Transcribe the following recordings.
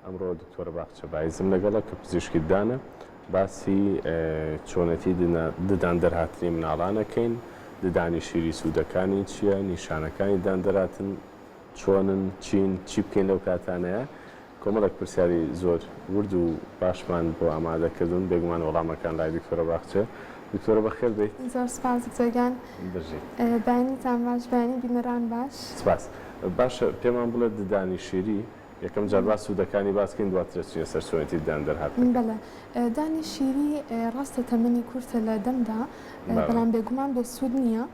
ئەمڕۆ دکتۆرە باخچە بایزم لەگەڵە کە پزیشکی ددانە، باسی چۆنێتی ددان دەرهاتنی مناڵان ئەکەین، ددانی شیری سوودەکانی چییە، نیشانەکانی ددان دەرهاتن چۆنن، چین، چی بکەین لەو کاتانەیە، کۆمەڵێک پرسیاری زۆر ورد و باشمان بۆ ئامادە کردوون، بێگومان وەڵامەکان لای دکتۆرە باخچەیە. دکتۆرە بەخێر بێیت. زۆر سپاس دکتۆر گیان. بژیت. بەیانیتان باش، بەیانی بینەران باش. سپاس. باشە پێمان بڵێ ددانی شیری، یەکەم جار با سوودەکانی باس کەین دواتر ئەچینە سەر چۆنێتی ددان دەرهاتنەکەی. بەڵێ. دانی شیری ڕاستە تەمەنی کورتە لە دەمدا، بەڵام بێگومان بێ سوود نییە.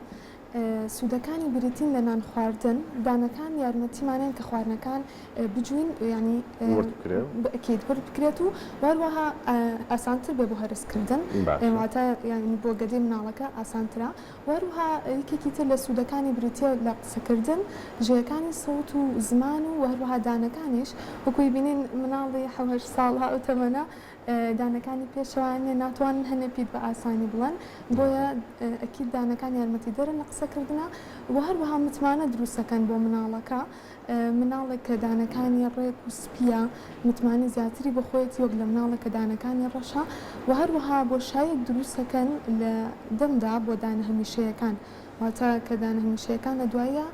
سوودەکانی بریتین لە نان خواردن، دانەکان یارمەتیمانن کە خواردنەکان بجوین یانی ورد بکرێ ئەکید ورد بکرێت و هەروەها ئاسانتر بێ بۆ هەرس کردن واتە یانی بۆ گەدەی مناڵەکە ئاسانترە و هەروەها یەکێکی تر لە سوودەکانی بریتیە لە قسەکردن ژێیەکانی سەوت و زمان و هەروەها دانەکانیش وەکوی بینین مناڵی حەو هەشت ساڵ ئەو تەمەنە دانەکانی پێشەوایان نیە ناتوانن هەنێ پیت بە ئاسانی بڵێن بۆیە ئەکید دانەکان یارمەتیدەرن لە قسەکردنا و هەروەها متمانە دروستەکەن بۆ مناڵەکە مناڵێک کە دانەکانی ڕێک و سپیە متمانی زیاتری بۆ خۆیەتی وەک لە مناڵێک کە دانەکانی ڕەشە و هەروەها بۆشایەک دروستەکەن لە دەمدا بۆ دانە هەمیشەیەکان واتە کە دانە هەمیشەیەکان لە دواییە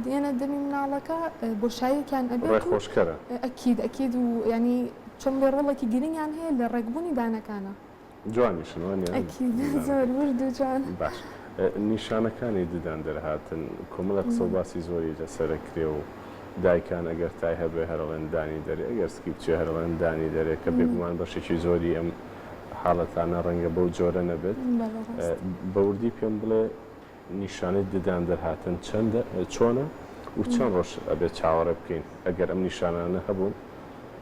دێنە دەمی مناڵەکە بۆشاییەکیان ئەبێت و ڕێکخۆشکەرە. ئەکید ئەکید و یانی چۆن بڵێ ڕۆڵێکی گرنگیان هەیە لە ڕێکبوونی دانەکانا. جوانیشن وانیە؟ ئەکید زۆر ورد و جوان. باش نیشانەکانی ددان دەرهاتن کۆمەڵێک قسە و باسی زۆری لەسەر ئەکرێ و دایکان ئەگەر تای هەبێ هەر ئەڵێن دانی دەرێ ئەگەر سکی بچێ هەر ئەڵێن دانی دەرێ کە بێگومان بەشێکی زۆری ئەم حاڵەتانە ڕەنگە بەو جۆرە نەبێت بەڵێ ڕاستە. بە وردی پێم بڵێ نیشانەی ددان دەرهاتن چەندە چۆنە و چەند ڕۆژ ئەبێت چاوەڕێ بکەین ئەگەر ئەم نیشانانە هەبوون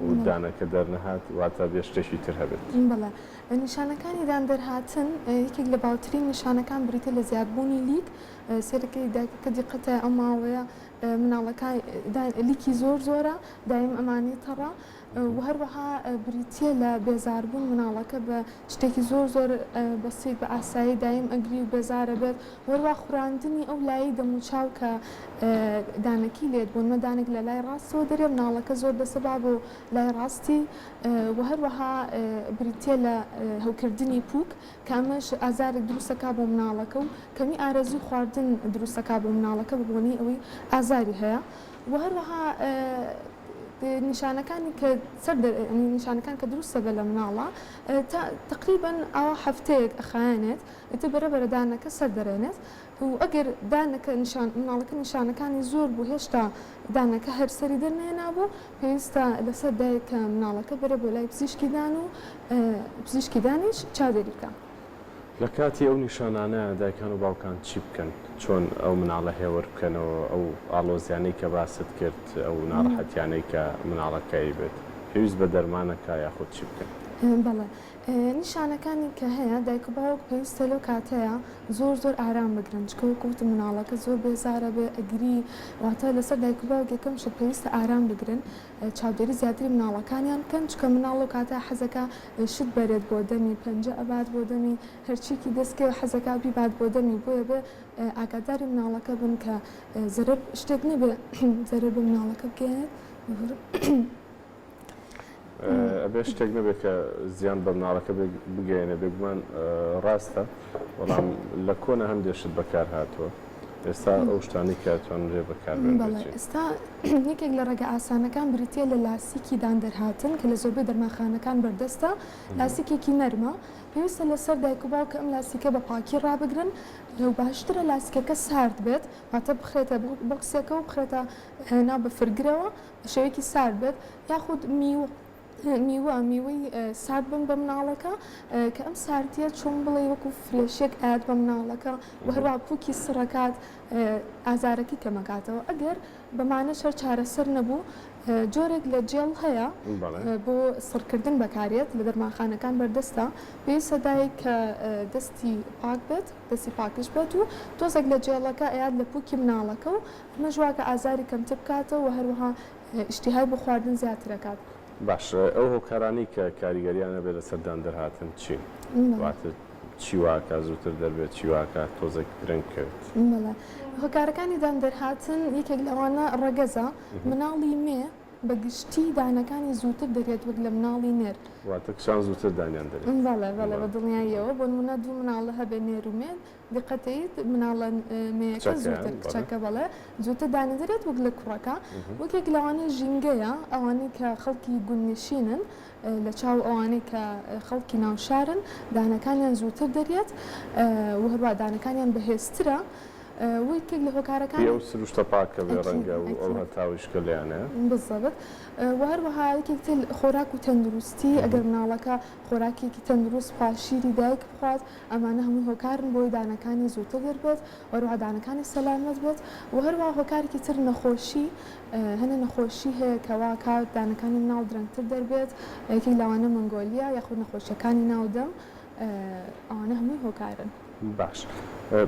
و دانەکە دەرنەهات واتە بێ شتێکی تر هەبێت؟ بەڵێ نیشانەکانی دان دەرهاتن یەکێک لە باوترین نیشانەکان بریتیە لە زیادبوونی لیک سەیرەکەی دایکەکە دیقەتە ئەو ماوەیە مناڵەکە لیکی زۆر زۆرە دایم ئەمانی تەڕە و هەروەها بریتییە لە بێزاربوون مناڵەکە بە شتێکی زۆر زۆر بەسیت بە ئاسایی دایم ئەگری و بێزارە بێت و هەروەها خوراندنی ئەو لایەی دەموچاو کە دانەکی لێت بۆ نمە دانێک لە لای ڕاستەوە دەرێ مناڵەکە زۆر دەسەبا بۆ لای ڕاستی و هەروەها بریتییە لە هەوکردنی پووک کە ئەمەش ئازارێک دروستەکا بۆ مناڵەکە و کەمی ئارەزووی خواردن دروستەکا بۆ مناڵەکە بە بۆنەی ئەوەی ئازاری هەیە و هەروەها نیشانەکانی کە سەر نیشانەکان کە دروستە بە لە مناڵە تا تقریبا ئاوا هەفتەیەک ئەخایەنێت ئیتر بەرە بەرە دانەکە سەر دەرێنێت و ئەگەر دانەکە نیشان مناڵەکە نیشانەکانی زۆر بوو هێشتا دانەکە هەر سەری دەرنەهێنابوو پێویستە لەسەر دایک کە مناڵەکە بەرێ بۆ لای پزیشکی دان و پزیشکی دانیش چاودێری بکا. لە کاتی ئەو نیشانانە دایکان و باوکان چی بکەن؟ چۆن ئەو مناڵە هێور بکەنەوە؟ ئەو ئاڵۆزیانەی کە باست کرد، ئەو ناڕەحەتیانەی کە مناڵەکە ئەیبێت، پێویست بە دەرمانەکا یاخود چی بکەن؟ بەڵێ نیشانەکانی کە هەیە دایک و باوک پێویستە لەو کاتەیا زۆر زۆر ئارام بگرن چونکە وەکو وتم مناڵەکە زۆر بێزارە بێ ئەگری واتە لەسەر دایک و باوک یەکەم شت پێویستە ئارام بگرن چاودێری زیاتری مناڵەکانیان بکەن چونکە مناڵ لەو کاتە حەزەکا شت بەرێت بۆ دەمی پەنجە ئەبات بۆ دەمی هەرچیکی دەست کەوێ حەزەکا بیبات بۆ دەمی بۆیە بێ ئاگاداری مناڵەکە بن کە زەرەر شتێک نەبێ زەرەر بە مناڵەکە بگەیەنێت. ئەبێ شتێک نەبێت کە زیان بە مناڵەکە بگەیەنێ بێگومان ڕاستە بەڵام لە کۆنە هەندێک شت بەکار هاتووە ئێستا ئەو شتانەی کە توانرێ بەکار بێن بەڵێ ئێستا یەکێک لە ڕێگە ئاسانەکان بریتییە لە لاسیکی دان دەرهاتن کە لە زۆربەی دەرمانخانەکان بەردەستە لاسیکێکی نەرمە پێویستە لەسەر دایک و باوک کە ئەم لاسیکە بە پاکی ڕابگرن و باشترە لاسیکەکە سارد بێت واتە بخرێتە بۆکسێکەوە بخرێتە ناو بەفرگرەوە بە شێوەیەکی سارد بێت یاخود میوە میوە میوەی سارد بن بە مناڵەکە کە ئەم ساردیە چۆن بڵێ وەکو فرێشێک ئاات بە مناڵەکە و هەروە پوکی سڕەکات ئازارەکەی کەمەکاتەوە ئەگەر بەمانەش هەر چارەسەر نەبوو جۆرێک لە جێڵ هەیە بۆ سڕکردن بەکارێت لە دەرمانخانەکان بەردەستە پێویستە دایک کە دەستی پاک بێت دەستی پاکش بێت و تۆزێک لە جێڵەکە ئەیات لە پوکی مناڵەکە و ئەمەش واکە ئازاری کەمتر بکاتەوە و هەروەها ئیشتیهای بۆ خواردن زیاتر ئەکات. باشە ئەو هۆکارانەی کە کاریگەریان هەبێت لەسەر دان دەرهاتن چین؟ واتە چی واکا زووتر دەربێت چی واکا تۆزێک درەنگ بکەوێت؟ بەڵێ هۆکارەکانی دان دەرهاتن یەکێک لەوانە ڕەگەزە، مناڵی مێ. بە گشتی دانەکانی زووتر دەرێت وەک لە مناڵی نێر. واتە کچان زووتر دانیان دەرێت. بەڵێ بەڵێ بە دڵنیاییەوە بۆ نموونە دوو مناڵ هەبێ نێر و مێ دیقەتەیت مناڵە مێیەکە زووتر کچەکە بەڵێ زووتر دانی دەرێت وەک لە کوڕەکە. وەکێک لەوانەی ژینگەیە ئەوانەی کە خەڵکی گوندنشینن لە چاو ئەوانەی کە خەڵکی ناو شارن دانەکانیان زووتر دەرێت و هەروەها دانەکانیان بەهێزترە. و یەکێک لە هی هۆکارەکانی ئەو سروشتە پاکە بێ ئەکید ڕەنگە و ئەو ئەکید. هەتاویش کە لێیانەیە. بالضبط و هەروەها یەکێک تر خۆراک و تەندروستی ئەگەر مناڵەکە خۆراکێکی تەندروست بخوات شیری دایک بخوات ئەمانە هەمووی هۆکارن بۆی دانەکانی زووتر دەربێت و هەروەها دانەکانی سەلامەت بێت و هەروەها هۆکارێکی تر نەخۆشی هەنێ نەخۆشی هەیە کە وا کات دانەکانی مناڵ درەنگتر دەربێت یەکێک لەوانە مەنگۆلیا یاخود نەخۆشیەکانی ناو دەم ئەوانە هەمووی هۆکارن. باش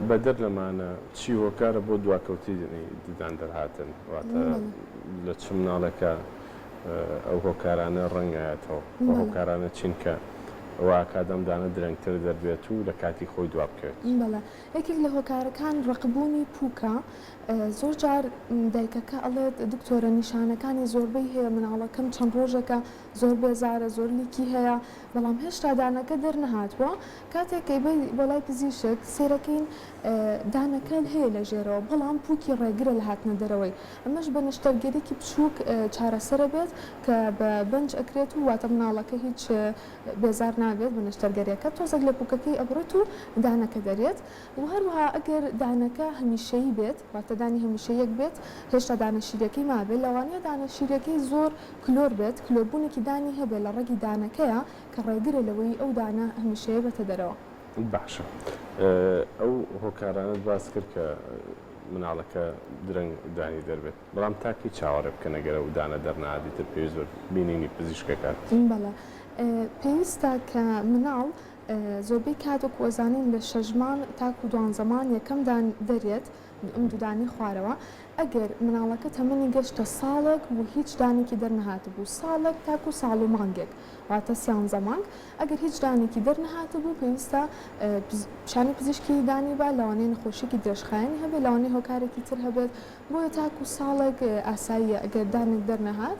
بەدەر لەمانە چی هۆکارە بۆ دواکەوتنی ددان دەرهاتن واتە لە چ مناڵێکا ئەو هۆکارانە ڕەنگ ئەیاتەوە ئەو هۆکارانە چین کە وا ئەکات ئەم دانە درەنگتر دەربێت و لە کاتی خۆی دوا بکەوێت؟ بەڵێ یەکێک لە هۆکارەکان ڕەقبوونی پووکە زۆر جار دایکەکە ئەڵێت دکتۆرە نیشانەکانی زۆربەی هەیە مناڵەکەم چەند ڕۆژێکە زۆر بێزارە زۆر لیکی هەیە بەڵام هێشتا دانەکە دەرنەهاتووە کاتێک ئەیبەی بۆ لای پزیشک سەیرەکەین دانەکە هەیە لە ژێرەوە بەڵام پووکی ڕێگرە لە هاتنە دەرەوەی ئەمەش بە نەشتەرگەریکی بچووک چارەسەرە بێت کە بە بەنج ئەکرێت و واتە مناڵەکە هیچ بێزار نابێت بە نەشتەرگەریەکە تۆزێک لە پووکەکەی ئەبڕێت و دانەکە دەرێت و هەروەها ئەگەر دانەکە هەمیشەیی بێت واتە دانی هەمیشەیەک بێت هێشتا دانە شیریەکەی مابێت لەوانەیە دانە شیریەکەی زۆر کلۆر بێت کلۆربوونێکی دانی هەبێت لە ڕەگی دانەکەیە کە ڕێگرە لەوەی ئەو دانە هەمیشەیە بێتە دەرەوە. باشە ئەو هۆکارانەت باس کرد کە مناڵەکە درەنگ دانی دەربێت بەڵام تا کەی چاوەڕێ بکەن ئەگەر ئەو دانە دەرنەهات ئیتر پێویست بە بینینی پزیشک ئەکات؟ بەڵێ پێویستە کە مناڵ زۆربەی کات وەکو ئەزانین لە شەش مانگ تاکو دوانزە مانگ یەکەم دان دەرێت ئەم دوو دانەی خوارەوە ئەگەر مناڵەکە تەمەنی گەشتە ساڵێک و هیچ دانێکی دەرنەهاتبوو ساڵێک تاکو ساڵ و مانگێک واتە سیانزە مانگ ئەگەر هیچ دانێکی دەرنەهاتبوو پێویستە پیشانی پزیشکی دانی با لەوانەیە نەخۆشیەکی درێژخایەنی هەبێت لەوانەیە هۆکارێکی تر هەبێت بۆیە تاکو ساڵێک ئاساییە ئەگەر دانێک دەرنەهات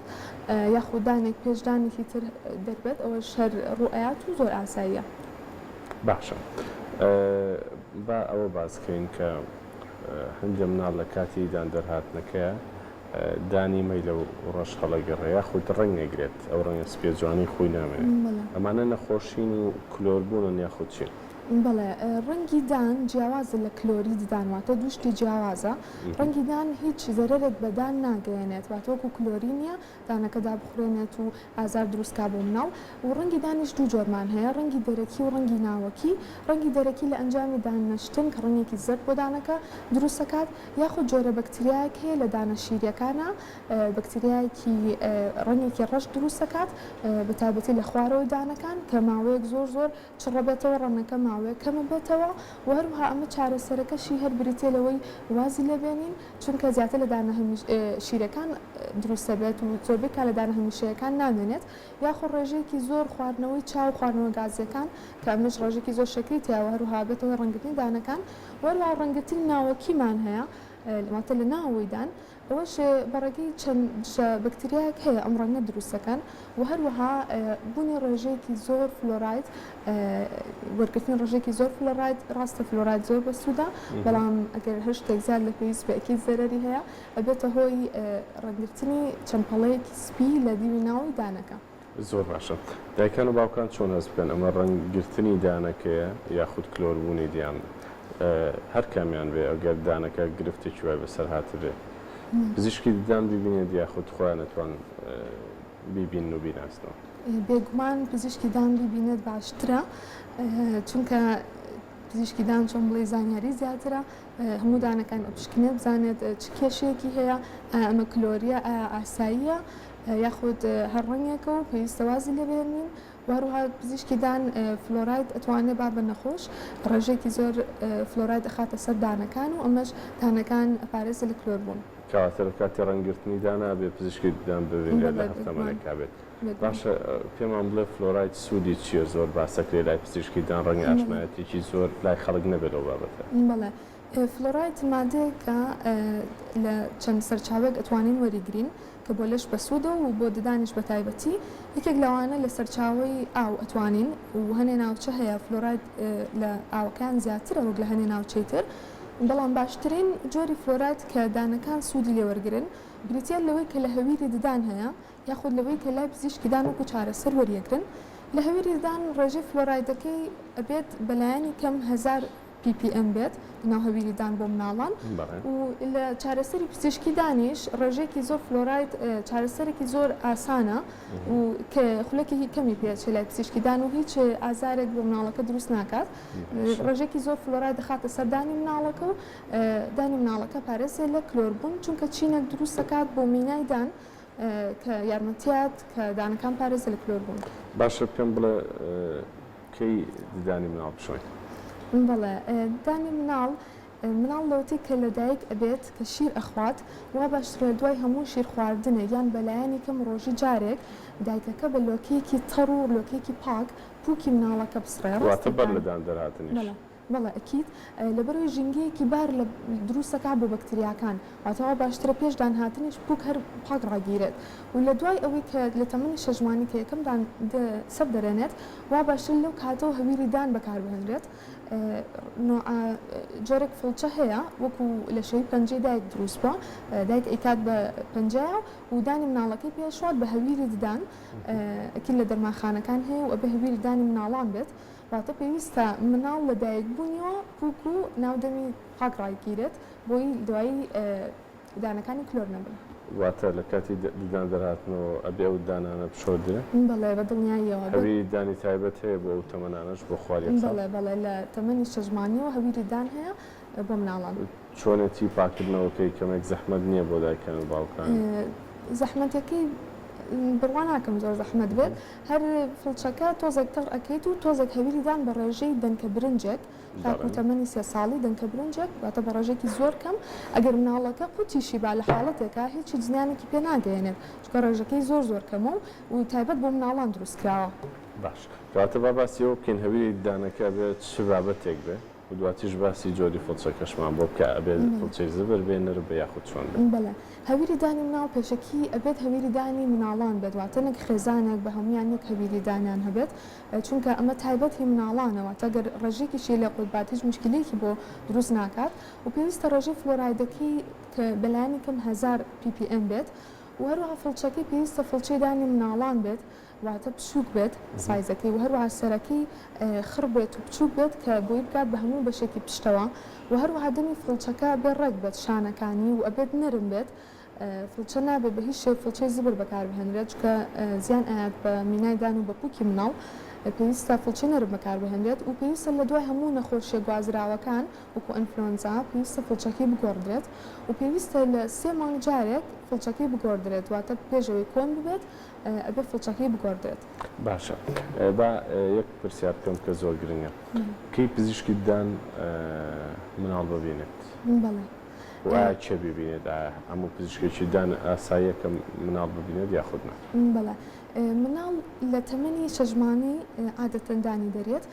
یاخود دانێک پێش دانێکی تر دەربێت ئەوەش هەر ڕووئەیات و زۆر ئاساییە. باشە با ئەوە باس کەین کە هەندێ مناڵ لە کاتی دان دەرهاتنەکەیا دانی مەیلە و ڕەش هەڵەگەڕێ یاخود ڕەنگ ئەگرێت ئەو ڕەنگە سپیە جوانەی خۆی نامێنێت ئەمانە نەخۆشین و کلۆر بوونن یاخود چین؟ بەڵێ ڕەنگی دان جیاوازە لە کلۆری ددان واتە دوو شتی جیاوازە ڕەنگی دان هیچ زەرەرێک بە دان ناگەیەنێت واتە وەکو کلۆری نییە دانەکە دابخورێنێت و ئازار دروست کا بۆ مناڵ و ڕەنگی دانیش دوو جۆرمان هەیە ڕەنگی دەرەکی و ڕەنگی ناوەکی ڕەنگی دەرەکی لە ئەنجامی دان نەشتن کە ڕەنگێکی زەرد بۆ دانەکە دروست ئەکات یاخود جۆرە بەکتریایەک هەیە لە دانە شیریەکانا بەکتریایەکی ڕەنگێکی ڕەش دروست ئەکات بە تایبەتی لە خوارەوەی دانەکان کە ماوەیەک زۆر زۆر چڕەبێتەوە ڕەنگەکە ماوەیەک کەمەبێتەوە و هەروەها ئەمە چارەسەرەکەشی هەر بریتیە لەوەی وازی لێبێنین چونکە زیاتر لە دانە شیرەکان دروستەبێت و زۆربەی کات لە دانە هەمیشەیەکان نامێنێت یاخود ڕێژەیەکی زۆر خواردنەوەی چا و خواردنەوە گازیەکان کە ئەمەش ڕێژەکی زۆر شەکری تیایە هەروەها بێتە هۆی ڕەنگرتنی دانەکان و هەروەها ڕەنگرتنی ناوەکیمان هەیە واتە لە ناوەوەی دان ئەوەش بە ڕێگەی چەند دژە بەکتریایەک هەیە ئەم ڕەنگە دروست دەکەن و هەروەها بوونی ڕێژەیەکی زۆر فلۆراید وەرگرتنی ڕێژەیەکی زۆر فلۆراید ڕاستە فلۆراید زۆر بەسوودە بەڵام ئەگەر هەر شتێک زیاد لە پێویست بێ ئەکید زەرەری هەیە ئەبێتە هۆی ڕەنگرتنی چەند پەڵەیەکی سپی لە دیوی ناوەوەی دانەکە. زۆر باشە دایکان و باوکان چۆن هەست بکەن ئەمە ڕەنگ گرتنی دانەکەیە یاخود کلۆر بوونی دیان هەر کامیان بێ ئەگەر دانەکە گرفتێکی وای بەسەر هاتبێ پزیشکی ددان بیبینێت یاخود خۆیان ئەتوان بیبینن و بیناسنەوە؟ بێگومان پزیشکی دان بیبینێت باشترە چونکە پزیشکی دان چۆن بڵێی زانیاری زیاترە هەموو دانەکان ئەپشکنێ بزانێت چ کێشەیەکی هەیە ئایا ئەمە کلۆریە ئایا ئاساییە یاخود هەر ڕەنگێکە و پێویستە وازی لێ بهێنین و هەروەها پزیشکی دان فلۆراید ئەتوانێ با بە نەخۆش ڕێژەیەکی زۆر فلۆراید ئەخاتە سەر دانەکان و ئەمەش دانەکان ئەپارێزێ لە کلۆر بوون. کەواتە لە کاتی ڕەنگگرتنی دان نابێ پزیشکی ددان ببینرێت لە بەڵێ هەر بێگومان تەمەنێکا بێت. بێگومان. باشە پێمان بڵێ فلۆراید سوودی چییە زۆر باسەکرێ لای پزیشکی دان ڕەنگە بەڵێ. ئاشنایەتیەکی زۆر لای خەڵک نەبێ لەو بابەتە. بەڵێ فلۆراید مادەیەکە لە چەند سەرچاوەیەک ئەتوانین وەریگرین. کە بۆ لەش بەسوودە و بۆ ددانیش بە تایبەتی، یەکێک لەوانە لە سەرچاوەی ئاو ئەتوانین و هەنێ ناوچە هەیە فلۆراید لە ئاوەکەیان زیاترە وەک لە هەنێ ناوچەی تر، بەڵام باشترین جۆری فلۆراید کە دانەکان سوودی لێ وەرگرن بریتیە لەوەی کە لە هەویری ددان هەیە یاخود لەوەی کە لای پزیشکی دان وەکو چارەسەر وەریەگرن. لە هەویری ددان ڕێژەی فلۆرایدەکەی ئەبێت بەلایەنی کەم 1000 ppm بێت لەناو هەویری دان بۆ مناڵان و لە چارەسەری پزیشکی دانیش ڕێژەیەکی زۆر فلۆراید چارەسەرێکی زۆر ئاسانە و کە خولەکێکی کەمی پێچێ لای پزیشکی دان و هیچ ئازارێک بۆ مناڵەکە دروست ناکات. ڕێژەیەکی زۆر فلۆراید دەخاتە سەر دانی مناڵەکە و دانی مناڵەکە پارێزێ لە کلۆربوون چونکە چینێک دروست دەکات بۆ مینای دان کە یارمەتیات کە دانەکان پارێزە لە کلۆر بوون. باشە پێم بڵێ کەی ددانی مناڵ بشۆین؟ بەڵێ ددانی مناڵ مناڵ لەوەتەی کە لەدایک ئەبێت کە شیر ئەخوات وا باشترە دوای هەموو شیر خواردنێک یان بەلایەنی کەم ڕۆژی جارێک دایکەکە بە لۆکەیەکی تەڕ و لۆکەیەکی پاک پوکی مناڵەکە بسڕێ واتە بەر لە دان دەرهاتنیش؟ بەڵێ بەڵێ ئەکید لەبەرئەوەی ژینگەیەکی بار لە دروست ئەکات بۆ بەکتریاکان واتە وا باشترە پێش دان هاتنیش پوک هەر پاک ڕاگیرێت و لە دوای ئەوەی کە لە تەمەنی شەش مانگی کە یەکەم دان سەر دەرێنێت وا باشترە لەو کاتەوە هەویری دان بەکار بهێنرێت نوعە جۆرێک فڵچە هەیە وەکو لە شێوەی پەنجەی دایک دروست بووە دایک ئەیکات بە پەنجەیا و دانی مناڵەکەی پێ ئەشوات بە هەویری ددان ئەکید لە دەرمانخانەکان هەیە و ئەبێ هەویری دانی مناڵان بێت واتە پێویستە مناڵ لە دایک بوونیەوە پوک و ناو دەمی پاک ڕاگیرێت بۆی دوایی دانەکانی کلۆر نەبن. واتە لە کاتی ددان دەرهاتنەوە ئەبێ ئەو دانانە بشۆردرێن؟ بەڵێ بە دڵنیاییەوە. هەویری دانی تایبەت هەیە بۆ ئەو تەمەنانەش بۆ خوار یەک ساڵ؟ بەڵێ بەڵێ لە تەمەنی شەش مانگیەوە هەویری دان هەیە بۆ مناڵان. چۆنێتی پاککردنەوەکەی کەمێک زەحمەت نییە بۆ دایکان و باوکان؟ زەحمەتەکەی بڕوا ناکەم زۆر زەحمەت بێت هەر فڵچەکە تۆزێک تەڕ ئەکەیت و تۆزێک هەویری دان بە ڕێژەی دەنکە برنجێک تاکو تەمەنی سێ ساڵی دەنکە برنجێک واتە بە ڕێژەیەکی زۆر کەم ئەگەر مناڵەکە قوتیشی با لە حاڵەتێکا هیچ هیچ زیانێکی پێ ناگەیەنێت چونکە ڕێژەکەی زۆر زۆر کەمە و تایبەت بۆ مناڵان دروست کراوە. باش کەواتە با باسی ئەوە بکەین هەویری دانەکە ئەبێ چ بابەتێک بێ؟ و دواتریش باسی جۆری فڵچەکەشمان بۆ بکە ئەبێت فڵچەی زبر بێ نەرم بێ یاخود چۆن بێ؟ بەڵێ هەویری دانی مناڵ پێشەکی ئەبێت هەویری دانی مناڵان بێت واتە نەک خێزانێک بە هەموویان یەک هەویری دانیان هەبێت چونکە ئەمە تایبەت هی مناڵانە واتە گەر ڕێژەیەکیشی لێ قوت بات هیچ موشکیلەیەکی بۆ دروست ناکات و پێویستە ڕێژەی فلۆرایدەکەی کە بەلایەنی کەم 1000 ppm بێت و هەروەها فڵچەکەی پێویستە فڵچەی دانی مناڵان بێت واتە بچووک بێت سایزەکەی و هەروەها سەرەکەی خڕ بێت و بچووک بێت کە بۆی بگات بە هەموو بەشێکی پشتەوە و هەروەها دەمی فڵچەکە ئەبێ ڕێک بێت شانەکانی و ئەبێت نەرم بێت فڵچە نابێت بە هیچ شێوەیەک فڵچەی زبر بەکاربهێنرێت چونکە زیان ئەیات بە مینای دان و بە پووکی مناڵ پێویستە فڵچەی نەرم بەکاربهێنرێت و پێویستە لە دوای هەموو نەخۆشیە گوازراوەکان وەکو ئەنفلۆنزا پێویستە فڵچەکەی بگۆڕدرێت و پێویستە لە سێ مانگ جارێک فڵچەکەی بگۆڕدرێت واتە پێش ئەوەی کۆن ببێت ئەبێ فڵچەکەی بگۆڕدرێت. باشە با یەک پرسیار بکەم کە زۆر گرنگە کەی پزیشکی ددان مناڵ ببینێت؟ بەڵێ. و ئایا کێ بیبینێت؟ ئایا هەموو پزیشکێکی ددان ئاساییە کە مناڵ ببینێت یاخود نا؟ بەڵێ مناڵ لە تەمەنی شەش مانگی عادەتەن دانی دەرێت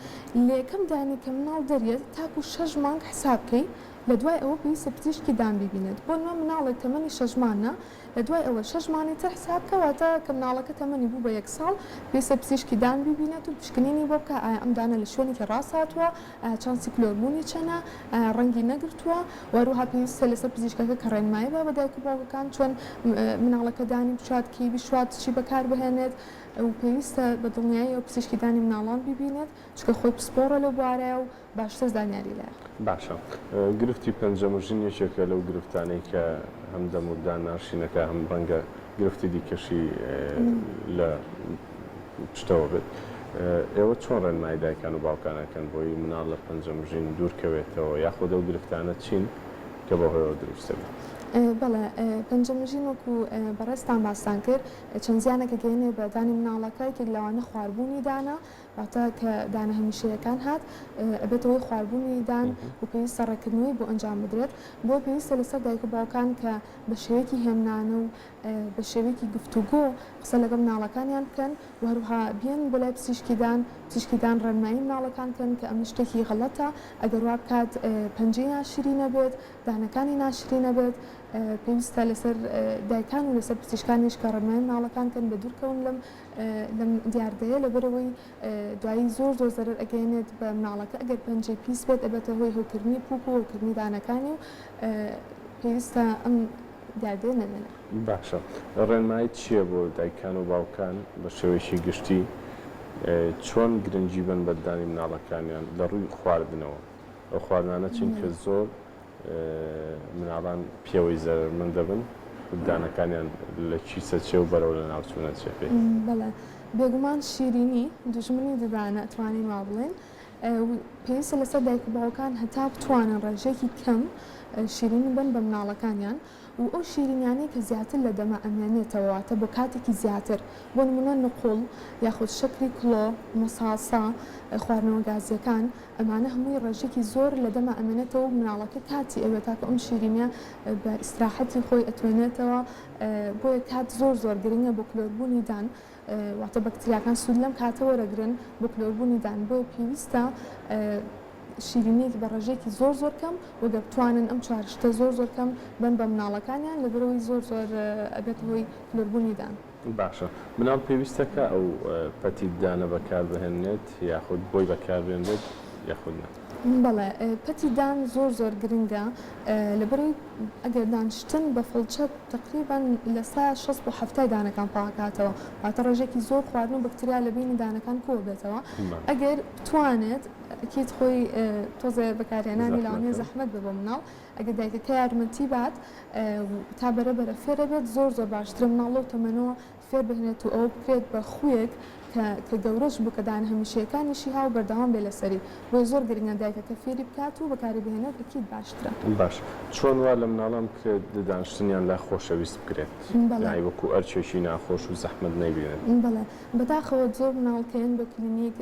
لە یەکەم دانی کە مناڵ دەرێت تاکو شەش مانگ حساب کەی لە دوای ئەوە پێویستە پزیشکی دان بیبینێت بۆ نمە مناڵێک تەمەنی شەش مانگە لە دوای ئەوە شەش مانگی تر حساب بکە واتە کە مناڵەکە تەمەنی بوو بە یەک ساڵ پێویستە پزیشکی دان بیبینێت و پشکنینی بۆ بکا ئایا ئەم دانە لە شوێنێکی ڕاست هاتووە ئایا چانسی کلۆربوونی چەنە ئایا ڕەنگی نەگرتووە و هەروەها پێویستە لەسەر پزیشکەکە کە ڕێنمایی با بە دایک و باوکەکان چۆن مناڵەکە دانی بشوات کەی بشوات چی بەکاربهێنێت و پێویستە بە دڵنیاییەوە پزیشکی دانی مناڵان بیبینێت چونکە خۆی پسپۆڕە لەو بوارەیە و باشتر زانیاری لایە. باشە گرفتی پەنجەمژین یەکێکە لەو گرفتانەی کە هەم دەم و ددان ناشرینەکە هەم ڕەنگە گرفتی دیکەشی لە پشتەوە بێت ئێوە چۆن ڕێنمایی دایکان و باوکان ئەکەن بۆی مناڵ لە پەنجەمژین دوور کەوێتەوە یاخود ئەو گرفتانە چین کە بەو هۆیەوە دروست دەبن؟ بەڵێ پەنجەمژین وەکو بەڕێزتان باستان کرد چەند زیانێک ئەگەیەنێ بە دانی مناڵەکە یەکێک لەوانە خواربوونی دانە واتە کە دانە هەمیشەیەکان هات ئەبێتە هۆی خواربوونی دان و پێویستە ڕێککردنەوەی بۆ ئەنجام بدرێت، بۆیە پێویستە لەسەر دایک و باوکان کە بە شێوەیەکی هێمنانە و بە شێوەیەکی گفتوگۆ قسە لەگەڵ مناڵەکانیان بکەن و هەروەها بێن بۆ لای پزیشکی دان، پزیشکی دان ڕێنمایی مناڵەکان بکەن کە ئەمە شتێکی غەڵەتە ئەگەر وا بکات پەنجەی ناشرین ئەبێت، دانەکانی ناشرین ئەبێت. پێویستە لەسەر دایکان و لەسەر پزیشکانیش کە ڕێنمایی مناڵەکان کەن بە دوورکەون لەم لەم دیاردەیە لەبەرئەوەی دوایی زۆر زۆر زەرەر ئەگەیەنێت بە مناڵەکە ئەگەر پەنجەی پیس بێت ئەبێتە هۆی هەوکردنی پوک و هەوکردنی دانەکانی و پێویستە ئەم دیاردەیە نەمێنێت. باشە ڕێنماییت چییە بۆ دایکان و باوکان بە شێوەیەکی گشتی چۆن گرنگی بەن بە ددانی مناڵەکانیان لە ڕووی خواردنەوە؟ ئەو خواردنانە چین کە زۆر مناڵان پێوەی زەرەرمەند دەبن و ددانەکانیان لە کیسە چێ و بەرەو لەناوچوون ئەچێ پێی؟ بەڵێ بێگومان شیرینی دوژمنی ددانە ئەتوانین وا بڵێین و پێویستە لەسەر دایک و باوکان هەتا بتوانن ڕێژەیەکی کەم شیرینی بەن بە مناڵەکانیان و ئەو شیرینیانەی کە زیاتر لە دەما ئەمێنێتەوە واتە بۆ کاتێکی زیاتر بۆ نمونە نقوڵ یاخود شەکری کڵۆ، مەساسە، خواردنەوە گازیەکان ئەمانە هەمووی ڕێژەکی زۆر لە دەما ئەمێنێتەوە و مناڵەکە کاتی ئەوێت تاکو ئەم شیرینیە بە ئیسراحەتی خۆی ئەتوێنێتەوە بۆیە کات زۆر زۆر گرنگە بۆ کلۆربوونی دان واتە بەکتریاکان سوود لەم کاتە وەرەگرن بۆ کلۆربوونی دان بۆیە پێویستە شیرینیەکی بە ڕێژەیەکی زۆر زۆر کەم و گەر بتوانن ئەم چوار شتە زۆر زۆر کەم بەن بە مناڵەکانیان لەبەرئەوەی زۆر زۆر ئەبێتە هۆی کلۆربوونی دان. باشە مناڵ پێویستە کە ئەو پەتی دانە بەکاربهێنێت یاخود بۆی بەکاربێنرێت یاخود نا؟ بەڵێ پەتی دان زۆر زۆر گرنگە لەبەرئەوەی ئەگەر دانشتن بە فڵچە تەقریبەن لە سا 60 بۆ حەفتای دانەکان پاکاتەوە واتە ڕێژەکی زۆر خواردن و بەکتریا لە بینی دانەکان کۆبێتەوە ئەگەر بتوانێت ئەکید خۆی تۆزێ بەکارهێنانی لەوانەیە زەحمەت بێ بۆ مناڵ ئەگەر دایکەکە یارمەتی بات تا بەرە بەرە فێرە بێت زۆر زۆر باشترە مناڵ لەو تەمەنەوە فێر بهێنێت و ئەوە بکرێت بە خوویەک کە کە گەورەش بوو کە دانە هەمیشەیەکانیشی هاو بەردەوام بێ لەسەری بۆیە زۆر گرنگە دایکەکە فێری بکات و بەکاری بهێنێت ئەکید باشترە. باش چۆن وا لە مناڵان بکرێت ددانشتنیان لا خۆشەویست بکرێت بەڵێ. یانی وەکو ئەرکێکی ناخۆش و زەحمەت نەیبینن؟ بەڵێ بەداخەوە زۆر مناڵ کە یەن بۆ کلینیک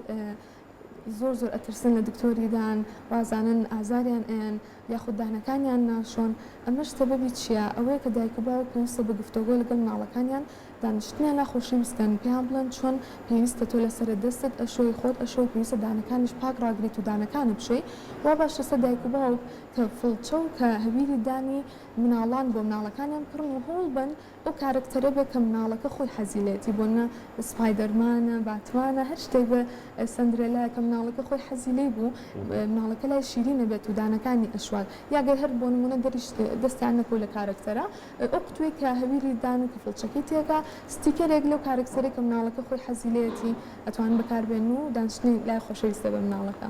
زۆر زۆر ئەترسن لە دکتۆری دان وازانن ئازاریان ئەیەن یاخود دانەکانیان ناشۆن ئەمەش سەبەبی چیە ئەوەیە کە دایک و باوک پێویستە بە گفتۆگۆ لەگەڵ مناڵەکانیان دانیشتنیان لا خۆشەویست کەن پێیان بڵێن چۆن پێویستە تۆ لەسەرت دەستت ئەشۆی خۆت ئەشۆی پێویستە دانەکانیش پاک ڕاگریت و دانەکانت بشۆی وا باشە سەر دایک و باوک کە فڵچە و کە هەویری دانی مناڵان بۆ مناڵەکانیان بکڕن و هەوڵ بەن ئەو کارەکتەرە بێ کە مناڵەکە خۆی حەزی لێتی بۆنە سپایدەرمانە باتمانە هەر شتێک بێ سەندرێلایە کە مناڵەکە خۆی حەزی لێی بوو مناڵەکە لای شیرینە بێت و دانەکانی ئەشوات یا گەر هەر بۆ نمونە دەریش دەستیان نەکەوت لە کارەکتەرە ئەو قوتوەی کە هەویری دان و کە فڵچەکەی تێکا ستیکەرێک لەو کارەکتەرەی کە مناڵەکە خۆی حەزی لێیەتی ئەتوانن بەکاربێنن و دانشتنی لای خۆشەویستە بە مناڵەکە.